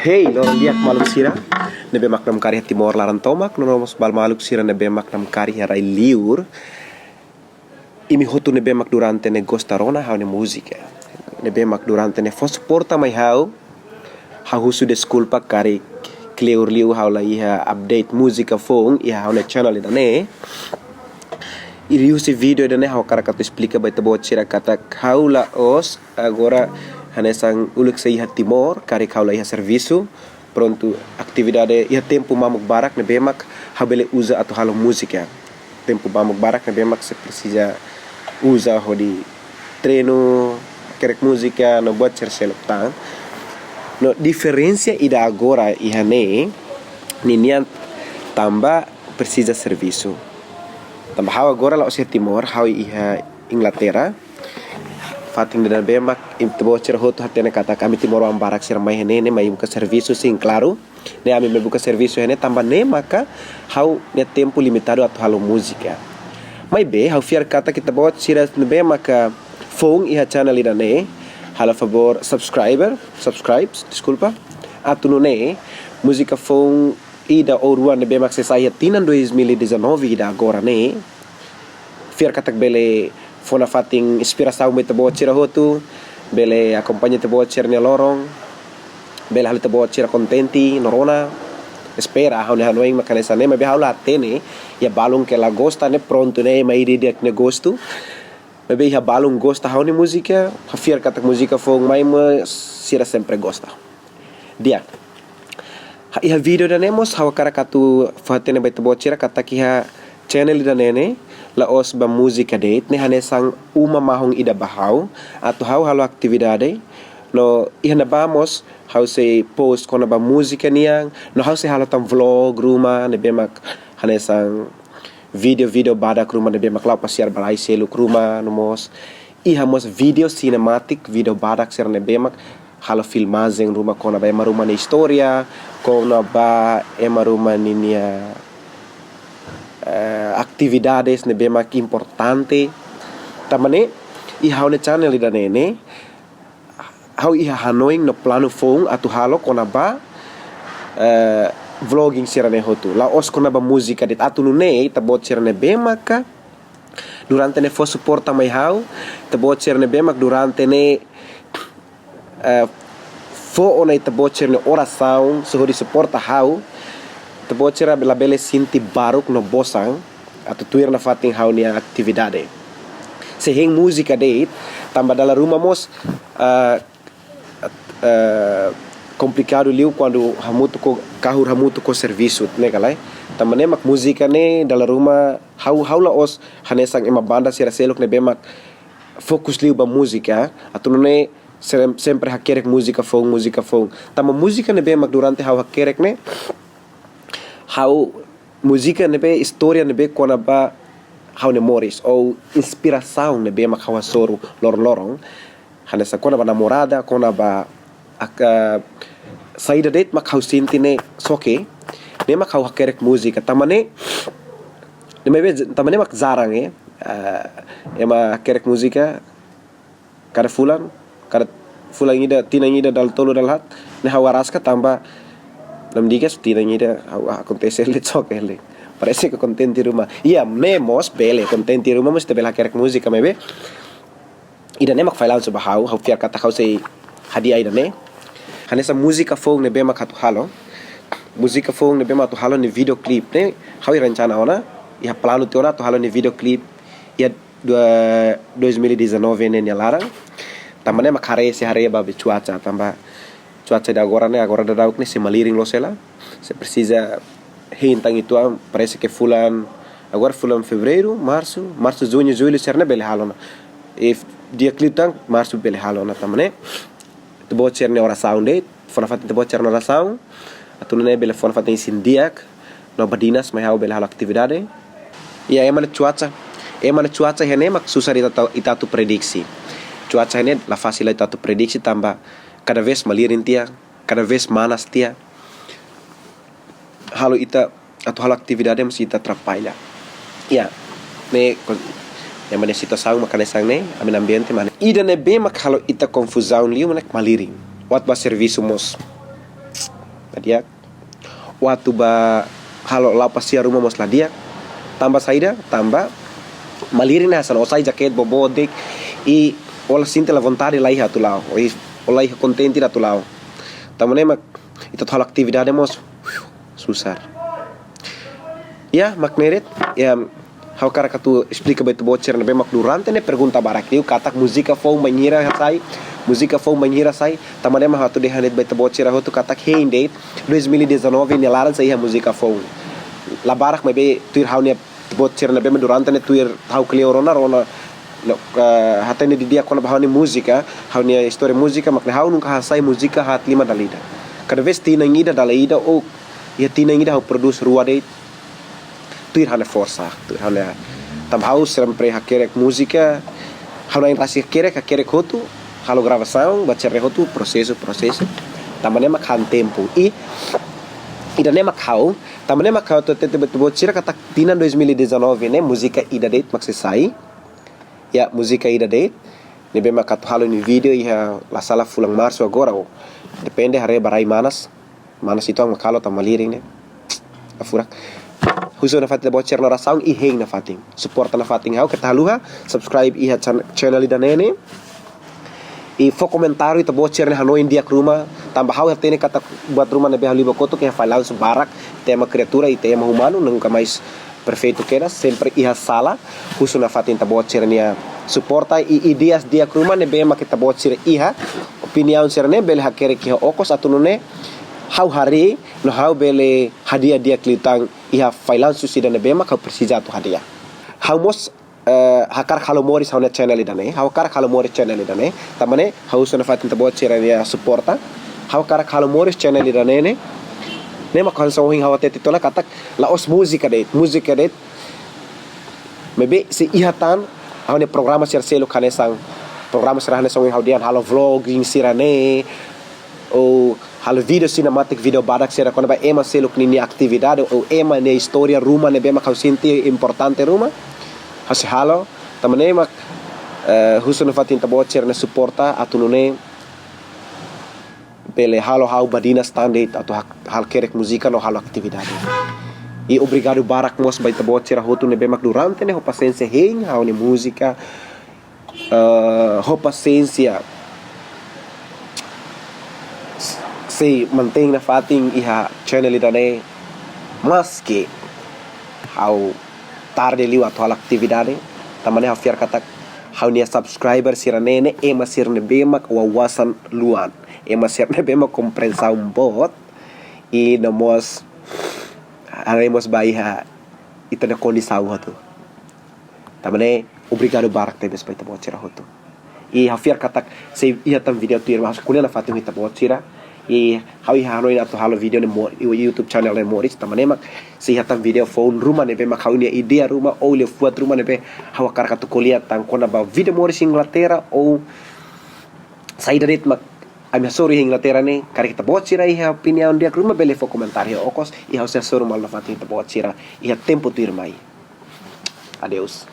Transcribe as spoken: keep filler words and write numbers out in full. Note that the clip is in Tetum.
Hey, loron di'ak maluk sira ne'ebé mak namkari iha Timor laran tomak, no mós ba maluk sira ne'ebé mak namkari iha rai-liur. Imi hotu ne'ebé mak durante ne'e gosta rona ha'u-nia múzika, ne'ebé mak durante ne'e fó suporta mai ha'u. Ha'u husu deskulpa karik kleur liu ha'u la iha update múzika foun iha ha'u-nia channel ida-ne'e. I liuhusi vídeo ida-ne'e ha'u hakarak atu esplika ba ita-boot sira katak ha'u la'ós agora hanesan uluk sei iha Timor, karik ha'u la iha servisu. Prontu, atividade iha tempu mamuk barak ne'ebé mak ha'u bele uza atu halo múzika. Tempu mamuk barak ne'ebé mak sei presiza uza hodi treinu, hakerek múzika, no buat sira seluk tan. No diferensa ida agora iha ne'e, ninian tanba presiza servisu. Tanba ha'u agora la'ós iha Timor, ha'u iha Inglaterra. Fatin ida ne'ebé mak ita-boot sira hotu hatene katak ami timoroan barak sira mai iha ne'e, ne'e mai buka servisu, sin, klaru. Ne'e ami mai buka servisu iha ne'e, tanba ne'e maka ha'u-nia tempu limitadu atu halo múzika. Maibé, ha'u fiar katak ita-boot sira ne'ebé maka foun iha channel ida-ne'e, halo favór subscriber, subscribes, deskulpa. Atu nune'e, múzika foun ida ou rua ne'ebé mak sei sai iha tinan dois mil e dezanove ida agora ne'e, fiar katak bele fó nafatin inspirasaun ba ita-boot sira hotu, bele akompaña ita-boot sira-nia loron, bele halo ita-boot sira kontente no rona. Espera, ha'u-nia hanoin mak hanesan ne'e, maibé ha'u la hatene, iha balun ke la gosta ne'e, prontu ne'e, ema ida-idak nia gostu. Maibé iha balun gosta ha'u-nia múzika, ha'u fiar katak múzika foun mai mós sira sempre gosta. Di'ak. Ha, iha vídeo ida-ne'e mós ha'u hakarak atu fó hatene ba ita-boot sira katak iha channel ida-ne'e ne'e la'ós ba múzika de'it, ne'e hanesan uma mahon ida ba ha'u atu ha'u halo atividade. No iha ne'ebá mós ha'u sei post kona-ba múzika nian, no ha'u sei halo tan vlog ruma ne'ebé mak hanesan vídeo-vídeo badak ruma ne'ebé mak la'o pasiar ba rai seluk ruma, no mós iha mós vídeo sinematik, vídeo badak sira ne'ebé mak halo filmajen ruma kona-ba ema ruma nia istória, kona-ba ema ruma ninia, eh, atividades ne'ebé mak importante. Tanba ne'e, iha ha'u-nia channel ida-ne'e ne'e, ha'u iha hanoin no planu foun atu halo kona-ba, eh, vlogging sira-ne'e hotu. La'ós kona-ba múzika de'it, atu nune'e ita-boot sira ne'ebé maka durante ne'e fó suporta mai ha'u, ita-boot sira ne'ebé mak durante ne'e, eh, fó ona ita-boot sira-nia orasaun, sei hodi suporta ha'u, ita-boot sira labele sente baruk no bosan atu tuir nafatin ha'u-nia atividade. Sei hein múzika de'it, tanba dala ruma mós, eh, eh, komplikadu liu kuandu hamutuk ho, kahur hamutuk ho servisu, ne'e ka lae. Tanba ne'e mak múzika ne'e dala ruma ha'u, ha'u la'ós hanesan ema banda sira seluk ne'ebé mak fokus liu ba múzika, atu nune'e sem-, sempre hakerek múzika foun, múzika foun. Tanba múzika ne'ebé mak durante ha'u hakerek ne'e, ha'u múzika ne'ebé, istória ne'ebé kona-ba ha'u-nia moris, ou inspirasaun ne'ebé mak ha'u hasoru loron-loron. Hanesan kona-ba namorada, kona-ba ak-, eh, saida de'it mak ha'u sente ne'e soke, ne'e mak ha'u hakerek múzika. Tanba ne'e, ne'e maibé, tanba ne'e mak jarang, eh, eh, ema hakerek múzika kada fulan, kada fulan ida, tinan ida, dala tolu, dala haat, ne'e ha'u araska tanba namdigas tinan ida ha'u akontese le, soke le. Parese ke kontente ruma. Iya, ne'e mós bele, kontente ruma mós ita bele hakerek múzika, maibé ida-ne'e mak fallansu ba ha'u, ha'u fiar katak ha'u sei hadi'a ida-ne'e. Hanesan múzika foun ne'ebé mak atu halo. Múzika foun ne'ebé mak atu halo nia videoclip ne'e, ha'u iha rencana ona, iha planu tiha ona atu halo nia videoclip iha dua, dois mil e dezanove ne'e nia laran. Tanba ne'e mak haree, sei haree ba be cuaca, tanba cuaca ida agora ne'e, agora daudauk ne'e sei malirin loos hela. Sei presiza hein tan uitoan, parese ke fulan, agora fulan fevereiru, marsu, marsu, juñu, jullu, sira-ne'e bele halo ona. I f-, dia klip tan, marsu bele halo ona, tanba ne'e ita-boot sira-nia orasaun de'it, fó nafatin ita-boot sira-nia orasaun, atu nune'e bele fó nafatin isin di'ak, no badinas mai ha'u bele halo atividade. Iha ema nia cuaca, ema nia cuaca iha ne'e mak susar ita atu, ita atu prediksi. Cuaca iha ne'e la fasil ita atu prediksi tanba kada vez malirin tiha, kada vez manas tiha. Halo ita atu halo atividade mós ita atrapalla. Iya, ne'e kon-, ema nia situasaun mak hanesan ne'e, ami-nia ambiente mak ne'e. Ida ne'ebé mak halo ita konfuzaun liu mak ne'e malirin. Buat ba servisu mós di'ak. Atu ba halo la'o pasiar ruma mós la di'ak. Tanba saida, tanba malirin ne'e hanesan ó sai jaket boboot de'it i ó la sente la vontade laiha atu la'o. Ó la iha kontente atu la'o. Tanba ne'e mak ita atu halo atividade mós susar. Ya, mak ne'e de'it, ya, ha'u hakarak atu esplika ba ita-boot sira ne'ebé mak durante ne'e pergunta barak liu katak múzika foun bainhira sai, múzika foun bainhira sai, tanba ne'e mak ha'u atu dehan de'it ba ita-boot sira hotu katak hein de'it, dois mil e dezanove nia laran sei iha múzika foun. La barak maibé tuir ha'u-nia ita-boot sira ne'ebé mak durante ne'e tuir ha'u kleur ona, rona, no, eh, hatene didi'ak kona-ba ha'u-nia múzika, ha'u-nia istória múzika, mak ne'e ha'u nunka hasai múzika haat lima dala ida. Kada vez tinan ida dala ida, ou iha tinan ida ha'u prodús rua de'it, tuir ha'u-nia forsa, tuir ha'u-nia, tanba ha'u sempre hakerek múzika, ha'u na'in rasik hakerek, hakerek hotu, halo gravasaun, buat sira-ne'e hotu, prosesu, prosesu. Tanba ne'e mak han tempu. I ida-ne'e mak ha'u, tanba ne'e mak ha'u atu hatete ba ita-boot sira katak tinan dois mil e dezanove ne'e, múzika ida de'it mak sei sai. Ya, múzika ida de'it. Ne'ebé mak atu halo nia vídeo iha la sala fulan Marsu agora, ou depende haree ba rai manas. Manas uitoan mak halo tanba malirin ne'e. La furak. Husu nafatin ita-boot sira-nia orasaun i hein nafatin. Suporta nafatin ha'u, keta haluha subscribe iha chan-, channel ida-ne'e ne'e. I fó komentáriu ita-boot sira-nia hanoin di'ak ruma, tanba ha'u hatene katak buat ruma ne'ebé ha'u liu ba kotuk iha fallansu barak, ita ema kriatura, ita ema umanu, nunka mais perfeitu kedas, sempre iha sala, husu nafatin ita-boot sira-nia suporta i ideias di'ak ruma ne'ebé mak ita-boot sira iha, opiniaun sira-ne'e bele hakerek iha okos atu nune'e ha'u haree no ha'u bele hadi'a di'ak liután iha fallansu sira ne'ebé mak ha'u presiza atu hadi'a. Ha'u mós, eh, hakarak halo moris ha'u-nia channel ida-ne'e, ha'u hakarak halo moris channel ida-ne'e, tanba ne'e ha'u husu nafatin ita-boot sira-nia suporta, ha'u hakarak halo moris channel ida-ne'e ne'e, ne'e mak hanesan ohin ha'u hatete tiha ona katak la'ós múzika de'it, múzika de'it. Maibé sei iha tan ha'u-nia programa sira seluk hanesan, programa sira hanesan ohin ha'u dehan halo vlogging sira-ne'e, ou halo vídeo cinematic, vídeo badak sira kona-ba ema seluk ninia atividade, ou ema nia istória ruma ne'ebé mak ha'u sente importante ruma. Ha'u sei halo, tanba ne'e mak, eh, husu nafatin ita-boot sira-nia suporta atu nune'e bele halo ha'u badinas tan de'it atu hak-, hakerek múzika no halo atividade. I obrigadu barak mós ba ita-boot sira hotu ne'ebé mak durante ne'e ho pasiénsia hein ha'u-nia múzika, eh, ho pasiénsia sei mantein nafatin iha channel ida-ne'e, maski ha'u tarde liu atu halo atividade, tanba ne'e ha'u fiar katak ha'u-nia subscriber sira-ne'e ne'e ema sira ne'ebé mak wawasan luan, ema sira ne'ebé mak komprensaun boot, i no mós haree mós ba iha ita-nia kondisaun hotu. Tanba ne'e, obrigadu barak tebes ba ita-boot sira hotu. I ha'u fiar katak sei iha tan vídeo tuirmai, ha'u sei ko'alia nafatin ho ita-boot sira. I ha'u iha hanoin atu halo vídeo ne'e mo-, iha YouTube channel ne'e moris, tanba ne'e mak sei iha tan vídeo foun ruma ne'ebé mak ha'u-nia ideia ruma ou liafuan ruma ne'ebé ha'u hakarak atu ko'alia tan kona-ba vida moris Inglaterra ou saida de'it mak ami hasoru iha Inglaterra ne'e, karik ita-boot sira iha opiniaun di'ak ruma bele fó komentáriu iha okos, i ha'u sei hasoru malu nafatin ita-boot sira iha tempu tuirmai. Adeus.